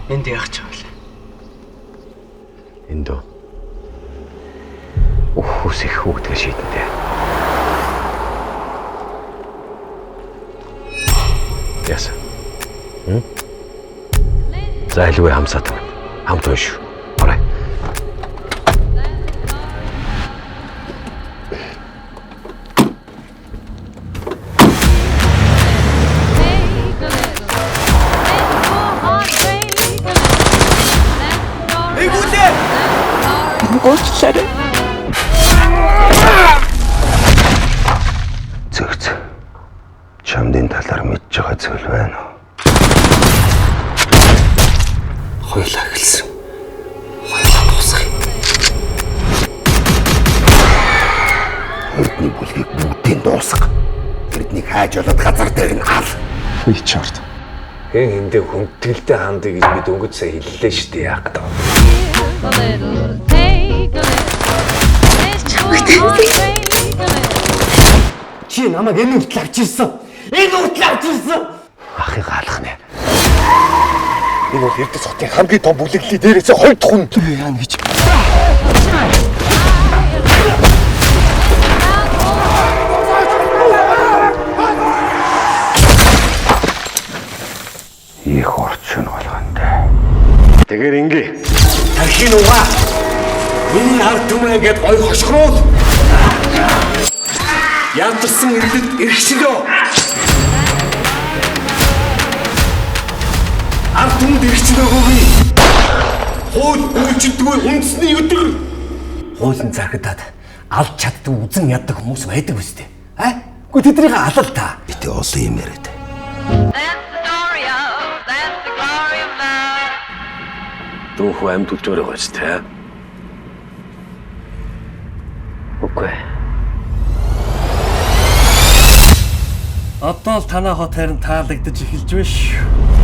Энд яах ч юм бэ? Энд үү? Өхөөс их хүүхдгээ шийдэндээ. Яасан? Хм? За хэлвэ хамсаад байна. Хамт унш. Орой. Уучлаарай. Зөгц. Чамд энэ талаар мэдж байгаа зүйл байна уу? Хоёулаа эхэлсэн. Хоёулаа дуусгая. Эрдний бүлгийг бүгдийг дуусга. Эрднийг хайж болоод газар дээр нь ал. Ричард. Хэн хэндээ хүндэтгэлтэй хандъя гэж би дөнгөж сая хэллээ шүү дээ. Яах гэдэг вэ? A little, take a little. Take a little. Чи намайг энэ хүртэл авчирсан. Энэ хүртэл авчирсан. Ахыг алах нэ. Энэ бол Эрдэс хотын хамгийн том бүлэглэлийн дээрээс хоёр дахь хүн. Би яана гэж. Их орчин болгонтой. Тэгэхээр ингээ. Тархийн угаа. Миний ард түмэн гэд ой хошгоруул. Янтарсан ирлэд эрхчлөө. Ард түмэнд эрхчлөөгөөгүй. Хууль үйлчилдэггүй үндэсний өдөр. Хуулийн зархидаад алж чаддаг үзэн яддаг хүмүүс байдаг үстэй. А? Гэхдээ тэднийг алал та. Битээ олон юм яриад. That's the story of, that's the glory of love. Дүүхүү амьд үлжөөрэй гоц тэ. Үгүй. Одоо л танаа хот харин таалагдаж эхэлж байна шүү.